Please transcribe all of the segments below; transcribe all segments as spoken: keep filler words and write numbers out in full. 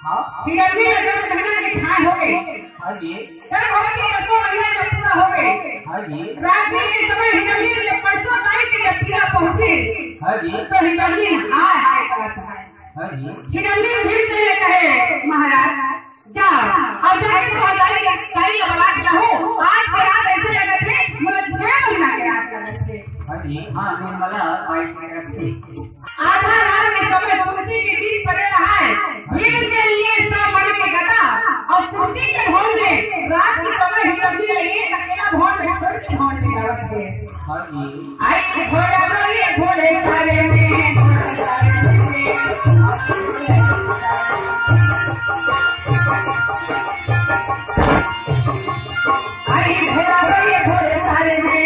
हाँ। हिरनी में दस महीना के ठाय हो गए। हाँ जी। गर्भवती दसों महीना जब पूरा हो गए, हाँ जी। रात्रि के समय हिरनी में पैसों ताई के जब पीड़ा पहुंचे, हाँ जी। तो हिरनी हाय हाय करत है। हाँ जी। हिरनी भीम से ये कहे, महाराज, जा, अब जाके तो ताई, ताई के बला के लाओ। आज के रात ऐसे लगत हे, मतलब छह महीना के रात लगत हे। हाँ जी, हाँ, निर्मला बाई के तरफ से। आधा रात के समय कुंती के दिन पड़े रहा है। भीम से लिए सौ मण के गदा और कुंती के भोन में रात के समय ही लंबी रही, अकेला भोन में छोड़ के भोन में जावत है। हाँ जी। आई घोड़ा रे घोड़े सारे में, आई घोड़ा रे घोड़े सारे में,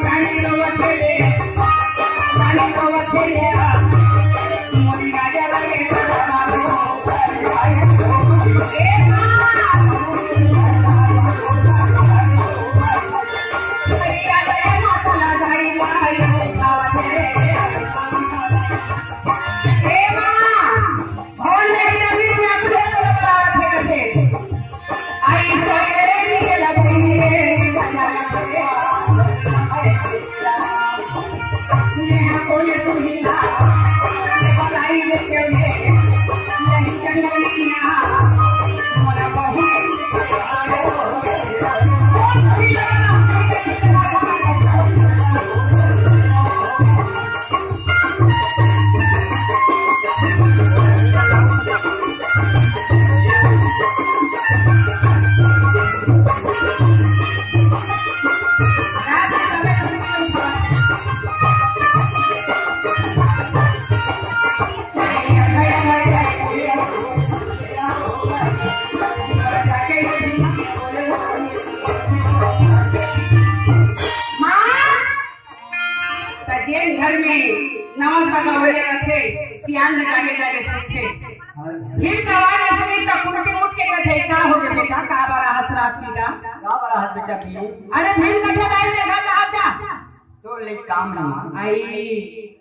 रानी रोवत हे, रानी रोवत हे, मोरी राजा लगे त जेन घर में नवा सगा होए रथे, सियान में जागे जागे सुनथे। भीम के आवाज ल सुनी त कुंती उठ के कथे, "का हो गे बेटा, का बर आहस रात के गा?" का बर आहस बेटा भीम? अरे भीम कथे, "दाई, देखा त आ जा।" तो ले काम है माँ। आई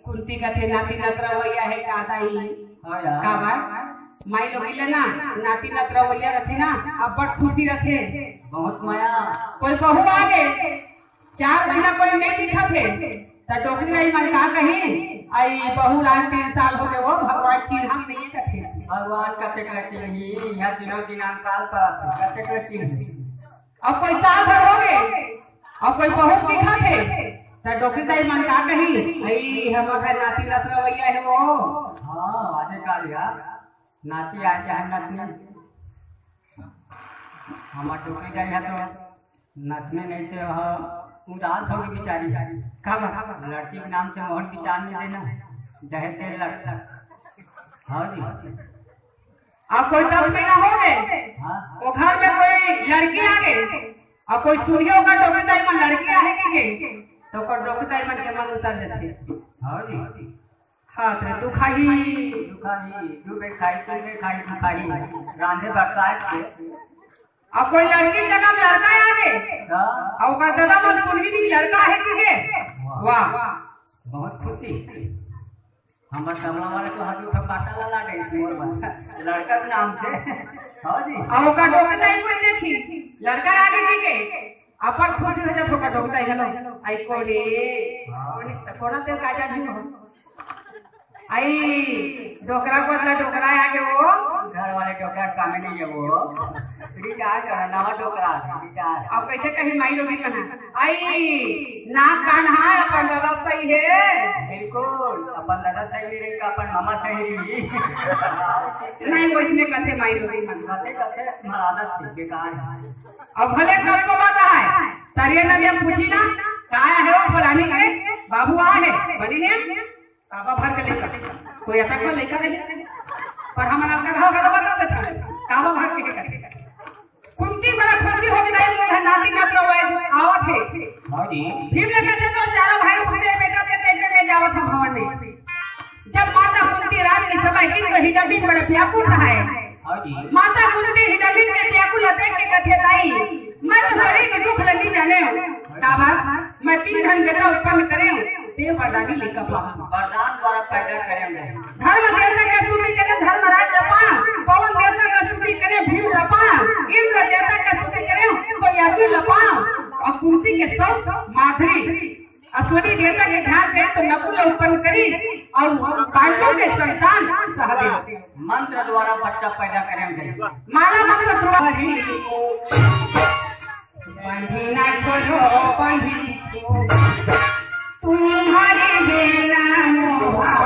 कुंती कथे, "नाती नतरा वैया है का दाई?" हाँ यार। का बात? माई लोग ले ना, नाती नतरा वैया रथे ना, अब्बड़ खुशी रथे। बहुत मया। कोई बहू आ गे, चार महीना कोई नहीं दिखत हे, त डोकरी दाई मन का कही, "आई बहू ला तीन साल हो गे वो, भगवान चिन्हत नहीं है," कथे। भगवान कतेक ल चिन्ही, यहाँ दिनों दिन अंतकाल परत हे, कतेक ल चिन्ही। अब कोई साल भर हो गे, अब कोई बहू दिखत हे, त डोकरी दाई मन का कही, "आई हमर घर नाती नतरा वैया है वो।" हाँ, आने काल यार, नाती आए चाहे नतनी, हमर डोकरी दाई है तो नतनी नहीं से ह उदास हो गे बिचारी। का बा? लड़की के नाम से मोहन विचार नहीं देना, दहेज दे लग। हाँ जी। अब कोई दस महीना हो गे, हाँ। वो घर में कोई लड़की आ गे, अब कोई सुनियो का डोकरी दाई मन लड़की आहे कि के, तो ओकर डोकरी दाई मन के मन उतर जाथे। हाँ जी। हाँ, तो दुखाही। दुखाही, दू बेर खाई, तीन बेर खाई, दुखाही। रांधे बरसात से। अब कोई लड़की के जगह में लड़का आ गे। हाँ। अब ओकर दादा मन सुनही नहीं, लड़का है कि के? वाह। वाह। बहुत खुशी। हमर सामने वाले तो हाथ उठा काटा ला लागे इस मोर बा। लड़का के नाम से। हाँ जी। अब ओकर डोकरी दाई कोई देखी, लड़का आ गे कि के? अपन खुशी हो जात ओकर डोकरी दाई घलो। आई कोने? हाँ। कोने? त कोना ते का जानी हो? आई डोकरा को मतलब डोकरा आ गे वो। घर वाले डोकरा काम नहीं है वो। विचार करा, नवा डोकरा है, विचार। अब कैसे कही माई लोग भी कहा, "आई, नाक कान है, अपन ददा सही है।" बिल्कुल, अपन ददा सही नहीं रही, अपन मामा सही रही। नहीं, वैसने कथे माई लोग भी मन। कथे, कथे, मराना ठीक, बेकार है। अब भले कल को बात है, तरिया नदिया पूछी ना, "काय है वो फलानी के बाबू आ है?" बनी ने, "काबा भर के लेकर।" कोई अतक में लेकर नहीं, पर हम अलग का घाव घाव बता देता है, "काबा भर के लेकर।" कुंती बड़ा खुशी हो गई, "मोर नाती नात लो आवत है।" हाँ जी। भीम ने कहा, "तो चारों भाई सुते बेटा के देख में जावत हम भवन में।" जब माता कुंती रात के समय इंद्र हिडिंब बड़े व्याकुल रहा है। हाँ जी। माता कुंती हिडिंब के व्याकुल देख के कथे, "दाई, मैं तो शरीर के दुख ल नहीं जाने हूँ। काबर, मैं तीन घन बेटा उत्पन्न करे हूँ, ते वरदानी लेकर पाऊँ।" वरदान द्वारा पैदा करे हूँ। धर्म देवता के स्तुति करे धर्मराज लपा, पवन देवता के स्तुति करे भीम लपा, इंद्र देवता के स्तुति करे तो यादव लपा, और कुंती के सौत माधुरी। अश्विनी देवता के ध्यान करे तो नकुल उत्पन्न करिस और पांडव के संतान सहदेव। मंत्र द्वारा बच्चा पैदा करे हम गए। माला मंत्र द्वारा। बंधना छोड़ो, बंधना छोड़ो, तुम्हारी बेला मोहा।